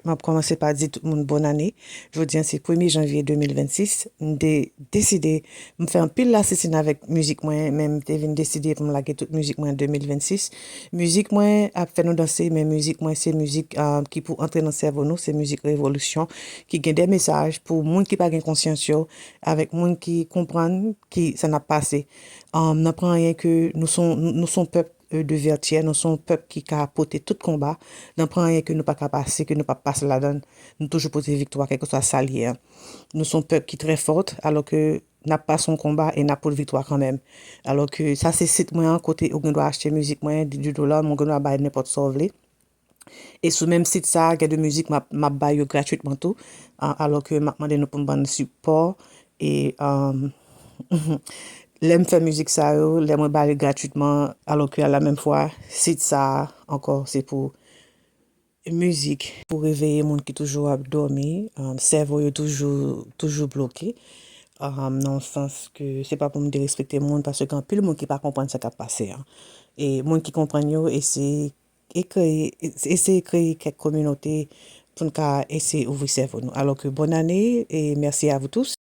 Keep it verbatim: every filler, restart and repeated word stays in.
M ap kòmanse pa di tout moun bòn ane. Jodi a se premye janvye de mil vennsis. M te deside, m fè anpil lasesine avèk mizik mwen, men m te vin deside pou m lage tout mizik mwen an de mil vennsis. Mizik mwen ap fè nou danse, men mizik mwen se mizik, ah, ki pou antre nan sèvo nou, se mizik revolisyon, ki gen de mesaj pou moun ki pa gen konsyans yo, avèk moun ki konprann ki sa n ap pase. Ah, nan pran anyen ke nou son, nou, nou son pèp, euh, de Vètyè, nou son pèp ki ka pote tout konba. Nan pran anyen ke nou pa ka pase, ke nou pa pase ladan, nou toujou pote viktwa, kèlkeswa sa l ye a. Nou son pèp ki trè fòt, alò ke n ap pase yon konba e n ap pote viktwa kanmenm. Alò ke sa se sit mwen an, kote ou gen dwa achte mizik mwen, di dola, mwen gen dwa bay nenpòt sa w vle. E sou menm sit sa, gen de mizik m ap, m ap bay yo gratwitman tou, a-, alò ke m ap mande nou pou n ban m sipò. E, um, lè m fè mizik sa yo, lè mwen ba yo gratwitman, alò ke a la menm fwa, sit sa a ankò, se pou mizik, pou reveye moun ki toujou ap dòmi, um, sèvo yo toujou, toujou bloke. Um, nan sans ke se pa pou m derespekte moun, paske gen anpil moun ki pa konprann sa k ap pase an. E moun ki konprann yo, eseye e kreye, eseye kreye kèk kominote pou n ka eseye ouvri sèvo nou. Alò ke bòn ane e merci à vous tous.